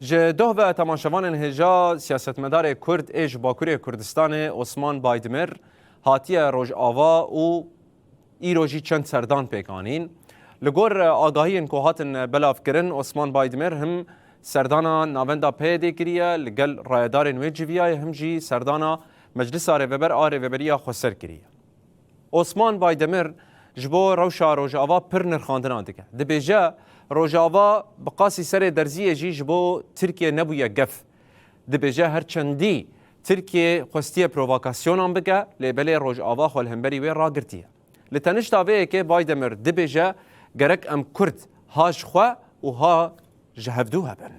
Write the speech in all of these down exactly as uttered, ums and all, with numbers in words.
Ji doh ve temaşevanên hêja, siyasetmedarê Kurd ê ji Bakurê Kurdistanê Osman Baydemir hatiye Rojava û îro jî çend serdan pêk anîn. Li gor agahiyên ku hatin belavkirin, Osman Baydemir him serdana navenda P Y D'ê kiriye, li gel rayedarên wê civiyaye, him jî serdana Meclisa Rêveber a Rêveberiya Xweser kiriye. Osman Baydemir ji bo rewşa Rojava pir nirxandina dike. Dibêje, Rojava bi qasî serê derziyê jî ji bo Tirkiye nebûye gef. Dibêje, her çendî Tirkiye xwestiye provokasyonan bike, lê belê Rojava xwe li hemberî wê ragirtiye. Li tenişta vê yekê Baydemir dibêje, gerek em Kurd ha ji xwe û ha ji hevdû hebin.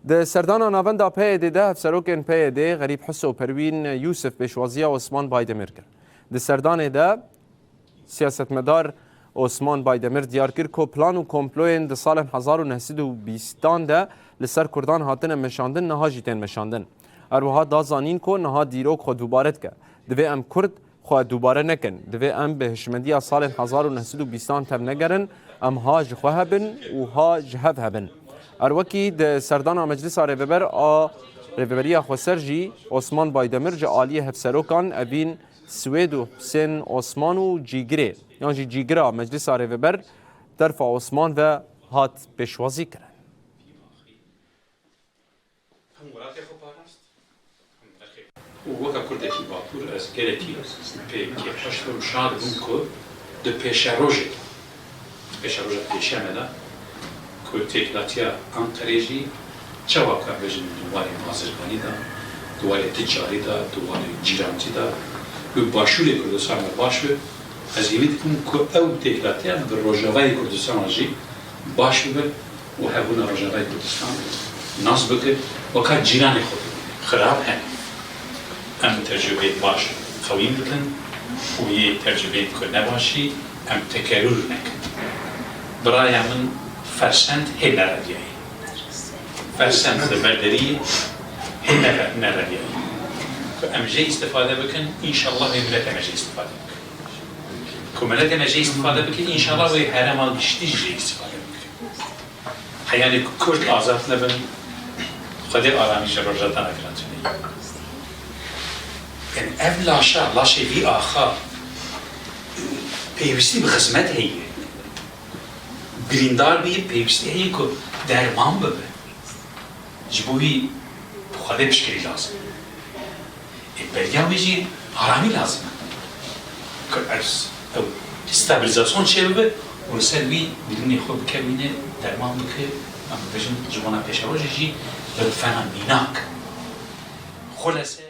Di serdana navenda P Y D'ê de hevserokên P Y D'ê Xerîb Hiso û Perwîn Yûsif pêşwaziya Osman Baydemir kir. Di serdanê de siyasetmedar Osman Baydemir diyar kir ku plan û komployên di salên hezar û neh sed û bîstan de li ser Kurdan hatine meşandin, niha jî tên meşandin. Her wiha da zanîn ku niha dîrok xwe dubare dike. Divê em Kurd xwe dubare nekin. Divê em bi hişmendiya salên hezar û neh sed û bîstan tevnegerin, em ha ji xwe hebin û ha ji hev hebin. Her wekî di serdana Meclisa Rêveber a Rêveberiya Xweser jî Osman Baydemir ji aliyê hevserokan Evîn Swêd û Husên Osman û Cîgirê, yan jî Cîgira Meclisa Rêveber terfa Osman ve hat pêşwazî kirin. Û weke Kurdekî Bakur ez gelekî pê kêfxweş bim û şad bim ku di pêşerojê de, pêşeroja pêşeme de ku têkilatiya Enqerê jî çawa ka bêjin di warê bazirganî de, di warê ticarî de, di warê cîrancî de, bi Başûrê Kurdistan re baş be, ez hîvî dikim ku ew têkilatiya bi Rojavayê Kurdistan re jî baş bibe û hebûna Rojavayê Kurdistan nas bike, weka cîranê xwe bibîne. Xirab hene. Em tecrubeyê baş qewîn bikin û yê tecrubeyên ku ne baş î em tekerûr nekin. Biraya min fersend hê nereviyayî. Fersend li ber deriyê hê nere-, nereviyayî. Ku em jê îstifade bikin, înşallah wê miletê me jê îstifade bikin. Ku miletê me jê îstifade bikin, înşallah wê herêma giştî jî jê îstifade bikin. Heyanê ku Kurd azad nebin, Xwedê aramî ji Rojhilata negirin jinê. Yani ev laşa, laşê vî axa pêwîstî bi xizmet heye. Birîndar bî, pêwîstî heye ku derman bibe. Ji bo wî Xwedê piştgirî lazim e. Ê, beriya wê jî aramî lazim e. Ku ev, ew stabilizasyon çêbibe û li ser wî birînê xwe bikevîne, derman bike, em bibêjin ji bona pêşerojê jî bi fena mînak. Xulese.